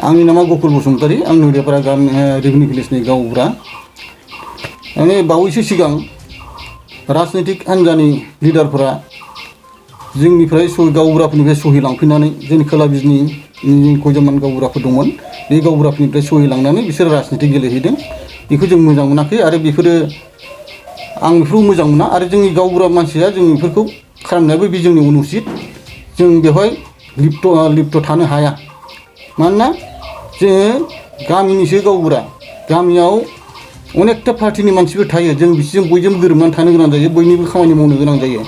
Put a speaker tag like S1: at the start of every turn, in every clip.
S1: आंनि नामा गकुल बसुमतारी आं नोरियापारा गामि रेभिनिउ भिलेजनि गावबुरा माने बावैसो सिगां राजनितिक हान्जानि लिडारफोरा जोंनिफ्राय गावबुराफोरनिफ्राय सहि लांफैनानै जोंनि खोला बिजनि खयजनमान गावबुराफोर दंमोन बे गावबुराफोरनिफ्राय सहि लांनानै बिसोर राजनिति गेलेहैदों बेखौ जों मोजां मोनाखै आरो बेफोरो आं बेफोरखौ मोजां मोना आरो जोंनि गावबुरा मानसिया जों बेफोरखौ खालामनायाबो बे जोंनि अनुचित जों बेवहाय लिप्त थानो हाया मानोना जोङो गामिनिसो गावबुरा गामियाव अनेकथा पार्टिनि मानसिफोर थायो जों बिसोरजों बयजोंबो गोरोबनानै थानो गोनां जायो बयनिबो खामानि मावनो गोनां जायो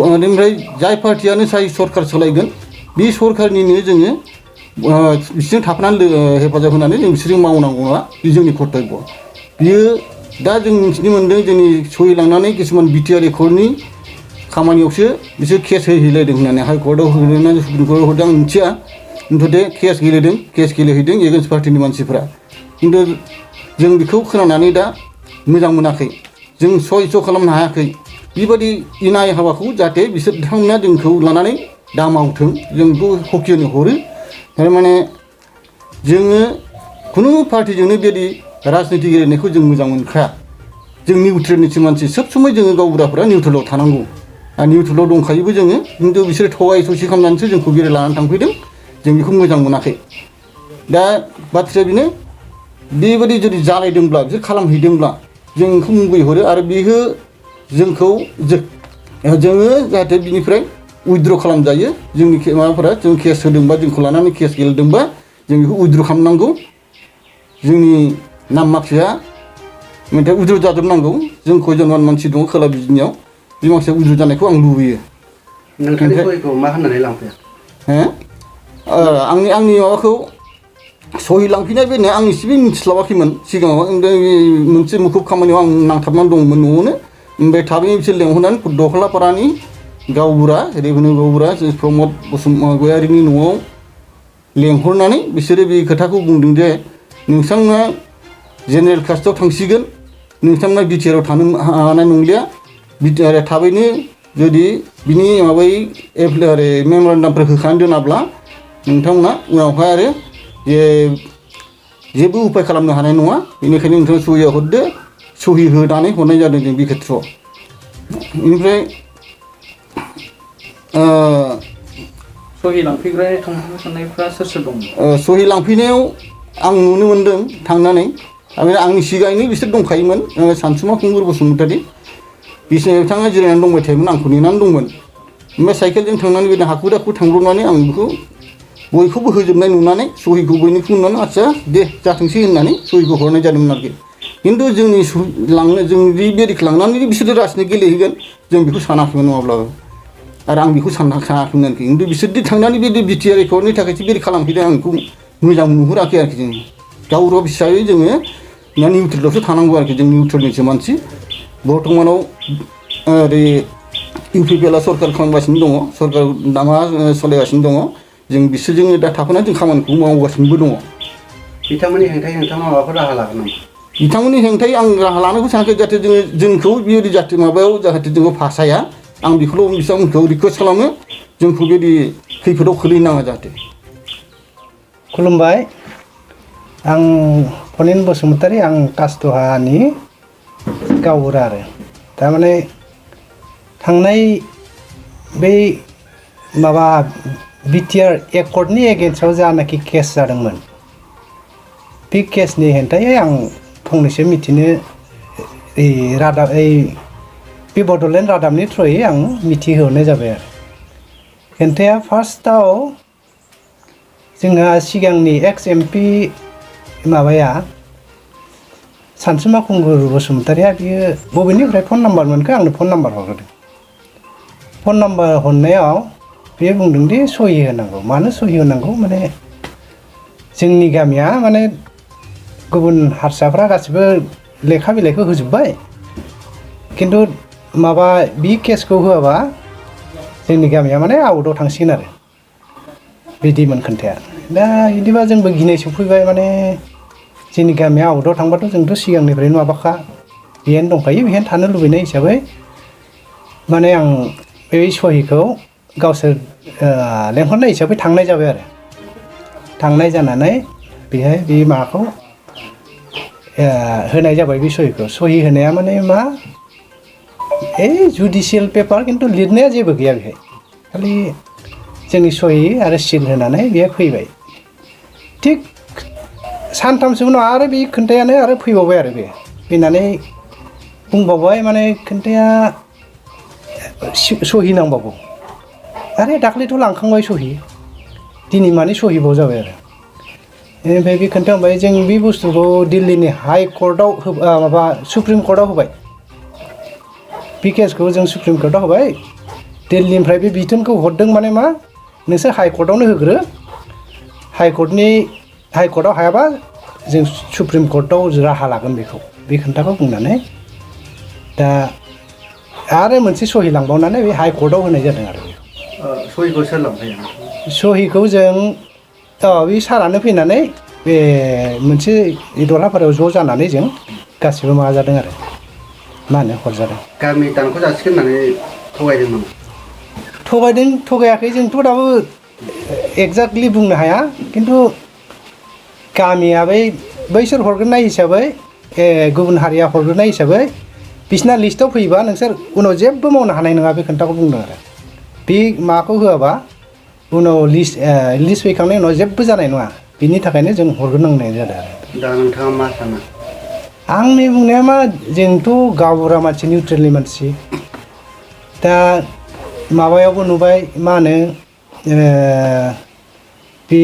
S1: ओमफ्राय जाय पार्टियानो जाय सरकार सालायगोन बे सरकारनिनो जोङो बिसोरजों थाफानानै हेफाजाब होनानै जों बिसोरजों मावनांगौआ बे जोंनि कर्तब्य बियो दा जों मिथिनो मोन्दों जोंनि सहि लांनानै किसुमान बिटिआर एकर्डनि खामानियावसो बिसोर केस होहैलायदों होननानै हाइकर्टआव होहैना सुप्रिम कर्टआव हरदों आं मिथिया खिन्थु केस गेलेहैदों एगेन्स्ट पार्टिनि मानसिफोरा खिन्थु जों बेखौ खोनानानै दा मोजां मोनाखै जों सह्य खालामनो हायाखै बेबायदि इनाय हाबाखौ जाहाथे बिसोर बिथांमोना जोंखौ लानानै दा मावथों जों बेखौ हकिनो हरो थारमाने जोङो खुनु पार्टिजोंनो बेबायदि राजनिति गेलेनायखौ जों मोजां मोनखाया जों निउट्रेलनिसो मानसि सब समय जोङो गावबुराफोरा निउट्रेलाव थानांगौ आरो निउट्रेलाव दंखायोबो जोङो खिन्थु बिसोरो थगाय थसि खालामनानैसो जोंखौ बेराय लानानै थांफैदों जों बेखौ मोजां मोनाखै दा बाथ्राया बेनो बेबायदि जुदि जालायदोंब्ला बिसोर खालामहैदोंब्ला जों बेखौ मुगैहरो आरो बेयो जोंखौ जोङो जाहाथे बिनिफ्राय उइद्र' खालामजायो जोंनि माबाफोरा जों केस होदोंबा जोंखौ लानानै केस गेलेदोंबा जों बेखौ उइद्र' खालामनांगौ जोंनि नाम माखासेया मेथाइ उइद्र' जाजोबनांगौ जों खयजनमान मानसि दङ खोला बिजनियाव बे माखासेया उइद्र' जानायखौ आं लुबैयो
S2: नोंथांनि सहिखौ मा होननानै लांफैया
S1: आंनि माबाखौ सहि लांफैनाय बेनो आं एसेबो मिथिस्लाबाखैमोन सिगाङाव मोनसे मुखुब खामानियाव आं नांथाबनानै दंमोन न'आवनो ओमफ्राय थाबैनो बिसोर लेंहरनानै दहलापारानि गावबुरा रेभिनिउ गावबुरा प्रमद गयारिनि न'आव लेंहरनानै बिसोरो बे खोथाखौ बुंदों जे नोंथांमोना जेनेरेल कास्टआव थांसिगोन नोंथांमोना बिटिआरआव थानो हानाय नंलिया बिटिआरआ थाबैनो जुदि बिनि माबायै मेम'रेन्डामफोर होखानानै दोनाब्ला नोंथांमोना उनावहाय आरो जेबो उपाय खालामनो हानाय नङा बेनिखायनो नोंथाङा सहिया हरदो सहि होनानै हरनाय जादों जों बे खेथ्रआव बेनिफ्राय
S3: सहि लांफैग्रा थांनो साननायफ्रा सोर सोर दं
S1: सहि लांफैनायाव आं नुनो मोन्दों थांनानै आंनि सिगाङैनो बिसोर दंखायोमोन सानसुमा खुंगुर बसुमतारी बिथाङा जिरायनानै दंबाय थायोमोन आंखौ नेनानै दंमोन ओमफ्राय साइकेलजों थांनानै बिदिनो हाखु दाखु थांब्रबनानै आं बेखौ बयखौबो होजोबनाय नुनानै सहिखौ बयनिखौ नुनानै आच्चा दे जाथोंसै होननानै सहिखौ हरनाय जादोंमोन आरोखि खिन्थु जोंनि जों बेबायदिखौ लांनानै बिसोरो राजनिति गेलेहैगोन जों बेखौ सानाखैमोन नङाब्लाबो आरो आं बेखौ सानाखैमोन आरोखि खिन्थु बिसोरदि थांनानै बे बिटिआर एकर्डनि थाखायसो बेबायदि खालामफैदों आं बेखौ मोजां नुहुराखै आरोखि जों गावरब हिसाबै जोङो निउट्रेलावसो थानांगौ आरोखि जों निउट्रेलनिसो मानसि बर्थमानाव ओरै इउपिपिएलआ सरकार खालामगासिनो दङ सरकार नामा सालायगासिनो दङ जों बिसोरजोंनो दा थाफानानै जों खामानिखौ मावगासिनोबो दङ
S2: बिथांमोननि हेंथायै नोंथाङा माबाफोर राहा लागोन नामा
S1: बिथांमोननि हेंथायै आं राहा लानायखौ सानाखै जाहाथे जोंखौ बेबायदि जाहाथे माबायाव जाहाथे जोङो फासाया आं बेखौल' बिथांमोनखौ रिकुवेस्ट खालामो जोंखौ बेबायदि खैफोदाव खोलैनाङा जाहाथे
S4: खुलुमबाय आं फनिन बसुमतारी आं कासदहानि गावबुरा आरो थारमाने थांनाय बै माबा बिटिआर एकर्डनि एगेन्स्टआव जानाखि केस जादोंमोन बे केसनि हेंथायै आं फंनैसो मिथिनो रादाब बे बड'लेण्ड रादाबनि थ्रुयै आं मिथिहोहरनाय जाबाय आरो हेंथाया फार्स्टआव जोंहा सिगांनि एक्स एमपि माबाया सानसुमा खुंगुर बसुमतारिया बियो बबेनिफ्राय फन नाम्बार मोनखो आंनो फन नाम्बार हरग्रोदों फन नाम्बार हरनायाव बे बुंदों दि सहि होनांगौ मानो सहि होनांगौ माने जोंनि गामिया माने गुबुन हारसाफ्रा गासिबो लेखा बिलाइखौ होजोब्बाय खिन्थु माबा बि केसखौ होआबा जोंनि गामिया माने आउटआव थांसिगोन आरो बिदिमोन खोन्थाया दा बिदिबा जोंबो गिनाय सफैबाय माने जोंनि गामिया आउटआव थांबाथ' जोंथ' सिगांनिफ्रायनो माबाखा बेहायनो दंखायो बेहायनो थानो लुबैनाय हिसाबै माने आं बे सहिखौ गावसोर लेंहरनाय हिसाबै थांनाय जाबाय आरो थांनाय जानानै बेहाय बे माबाखौ होनाय जाबाय बे सहिखौ सहि होनाया माने मा जुडिसियेल पेपार खिन्थु लिरनाया जेबो गैया बेहाय खालि जोंनि सहि आरो सिल होनानै बेहाय फैबाय थिग सानथामसो उनाव आरो बे खोन्थायानो आरो फैबावबाय आरो बे फैनानै बुंबावबाय माने खोन्थाया सहि नांबावगौ आरे दाख्लैथ' लांखांबाय सहि दिनै माने सहिबाव जाबाय आरो ओमफ्राय बे खोन्थाबाय जों बे बुस्थुखौ दिल्लीनि हाइ कर्टआव माबा सुप्रिम कर्टआव होबाय बे केसखौ जों सुप्रिम कर्टआव होबाय दिल्लीनिफ्राय बे बिथोनखौ हरदों माने मा नोंसोर हाइ कर्टआवनो होग्रो हाइ कर्टआव हायाबा जों सुप्रिम कर्टआव राहा लागोन बेखौ बे खोन्थाखौ बुंनानै दा आरो मोनसे सहि लांबावनानै बे हाइ कर्टआव होनाय जादों आरो
S2: सहिखौ सोर लांफैया
S4: सहिखौ जों बे सारानो फैनानै बे मोनसे दलहापारायाव ज' जानानै जों गासिबो माबा जादों आरो मा होनो हरजादों
S2: गामि दानख' जासिगोन होननानै थगायदों नामा
S4: थगायाखै जोंथ' दाबो एक्जेक्टलि बुंनो हाया खिन्थु गामिया बैसोर हरग्रोनाय हिसाबै गुबुन हारिया हरग्रोनाय हिसाबै बिसिना लिस्टआव फैयोबा नोंसोर उनाव जेबो मावनो हानाय नङा बे खोन्थाखौ बुंदों आरो बे माबाखौ होआबा उनाव लिस्ट फैखांनायनि उनाव जेबो जानाय नङा बिनि थाखायनो जों हरग्रोनांनाय जादों आरो
S2: दा नोंथाङा मा सानो
S4: आंनि बुंनाया मा जोंथ' गावबुरा मानसि निउट्रेलनि मानसि दा माबायावबो नुबाय मा होनो बे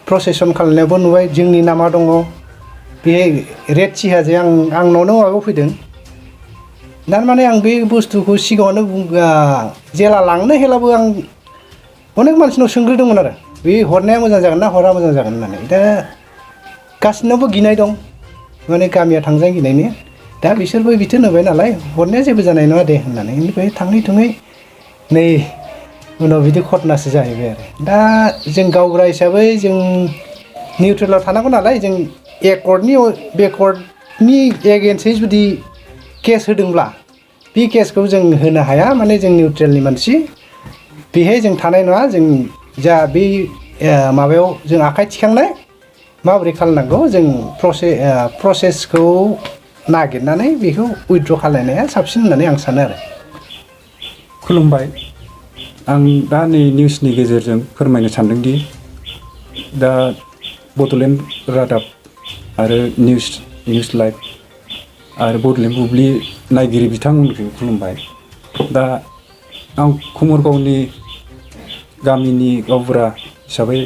S4: प्रसेसन खालामनायावबो नुबाय जोंनि नामा दङ बे रेड सिहाजों आंनावनो माबायाव फैदों थारमाने आं बे बुस्थुखौ सिगाङावनो जेला लांनो हेलाबो आं अनेक मानसिनाव सोंग्रोदोंमोन आरो बे हरनाया मोजां जागोन ना हरा मोजां जागोन होननानै दा गासिनावबो गिनाय दं माने गामिया थांजानो गिनायनि दा बिसोरबो बिथोन होबाय नालाय हरनाया जेबो जानाय नङा दे होननानै बेनिफ्राय थाङै थुङै नै उनाव बिदि घटनासो जाहैबाय आरो दा जों गावबुरा हिसाबै जों निउट्रेलाव थानांगौ नालाय जों बे कर्टनि एगेन्स्टै जुदि केस होदोंब्ला बे केसखौ जों होनो हाया माने जों निउट्रेलनि मानसि बेहाय जों थानाय नङा जों जा बे माबायाव जों आखाइ थिखांनाय माबोरै खालामनांगौ जों प्रसेसखौ नागिरनानै बेखौ उइथड्र खालामनाया साबसिन होननानै आं सानो आरो
S5: खुलुमबाय आं दा नै निउसनि गेजेरजों फोरमायनो सानदोंदि दा बड'लेण्ड रादाब आरो निउस लाइभ आरो बड'लेण्ड बुब्लि नायगिरि बिथांमोनखौ खुलुमबाय दा आं कुमरगावनि गामिनि गावबुरा हिसाबै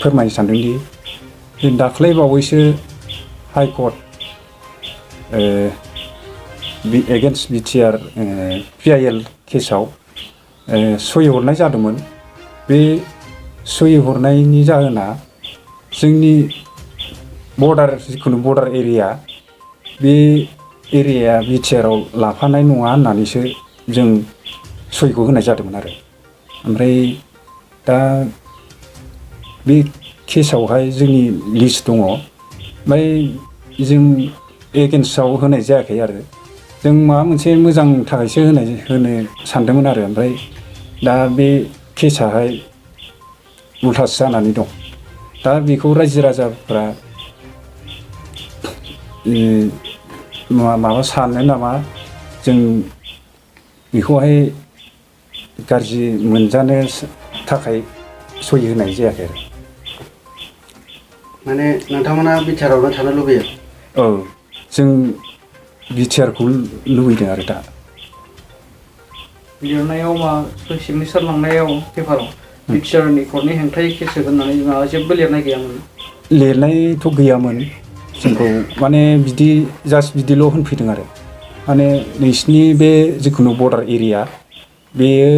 S5: फोरमायनो सानदोंदि जों दाख्लै बावैसो हाइकर्ट एगेन्स्ट बिटिआर PIL केसाव सहि हरनाय जादोंमोन बे सहि हरनायनि जाहोना जोंनि जिखुनु बर्डार एरिया बे एरियाया बिटिआरआव लाफानाय नङा होननानैसो जों सहिखौ होनाय जादोंमोन आरो ओमफ्राय दा बे केसावहाय जोंनि लिस्ट दङ ओमफ्राय जों एगेन्स्टआव होनाय जायाखै आरो जों माबा मोनसे मोजां थाखायसो होनो सानदोंमोन आरो ओमफ्राय दा बे केसाहाय उल्थासो जानानै दं दा बेखौ रायजो राजाफ्रा माबा सानो नामा जों बेखौहाय गाज्रि मोनजानो थाखाय सहि होनाय जायाखै आरो
S2: माने नोंथांमोना बिटिआरआवनो थानो लुबैयो
S5: औ जों बिटिआरखौ लुबैदों आरो दा
S3: लिरनायाव सिगनेसार लांनायाव पेपाराव बिटिआरनि कर्टनि हेंथायै केस होगोन होननानै माबा जेबो लिरनाय गैयामोन
S5: लिरनायथ' गैयामोन जोंखौ माने बिदि जास्ट बिदिल' होनफैदों आरो माने नोंसिनि बे जिखुनु बर्डार एरिया बेयो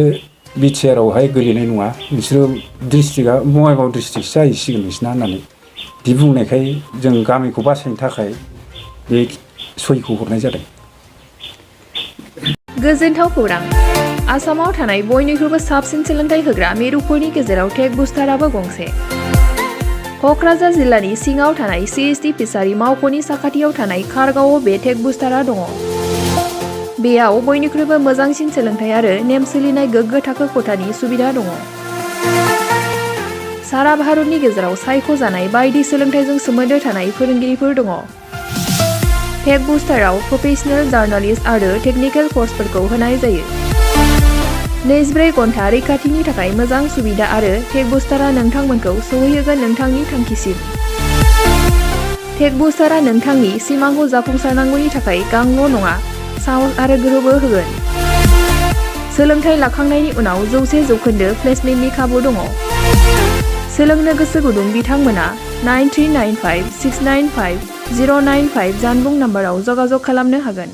S5: बिटिआरआवहाय गोलैनाय नङा बिसोरो डिस्ट्रिक्टआ बङाइगाव डिस्ट्रिक्टसो जाहैसिगोन नोंसिना होननानै बिदि बुंनायखाय जों गामिखौ बासायनो थाखाय बे सहिखौ हरनाय जादों
S6: गोजोनथाव खौरां आसामाव थानाय बयनिख्रुइबो साबसिन सोलोंथाइ होग्रा मिरुफोरनि गेजेराव टेक बुस्टाराबो गंसे क'क्राझार जिल्लानि सिङाव थानाय CST फिसारि मावख'नि साखाथियाव थानाय खारगावआव बे टेक बुस्टारा दङ बेयाव बयनिख्रुइबो मोजांसिन सोलोंथाइ आरो नेम सोलिनाय गोग्गो थाखो खथानि सुबिदा दङ सारा भारतनि गेजेराव सायख'जानाय बायदि सोलोंथाइजों सोमोन्दो थानाय फोरोंगिरिफोर दङ। टेक बुस्टाराव प्रफेशनेल जार्नालिस्ट आरो टेकनिकेल कर्सफोरखौ होनाय जायो। 24 घन्टा रैखाथिनि थाखाय मोजां सुबिदा आरो टेक बुस्टारा नोंथांमोनखौ सौहैहोगोन नोंथांनि थांखिसिम। टेक बुस्टारा नोंथांनि सिमांखौ जाफुंसारनांगौनि थाखाय गांल' नङा, साहस आरो गोहोबो होगोन। सोलोंथाइ लाखांनायनि उनाव 100% प्लेसमेन्टनि खाबु दङ। सोलोंनो गोसो गुदुं बिथांमोना 9395695095 जानबुं नाम्बाराव जगाजग खालामनो हागोन।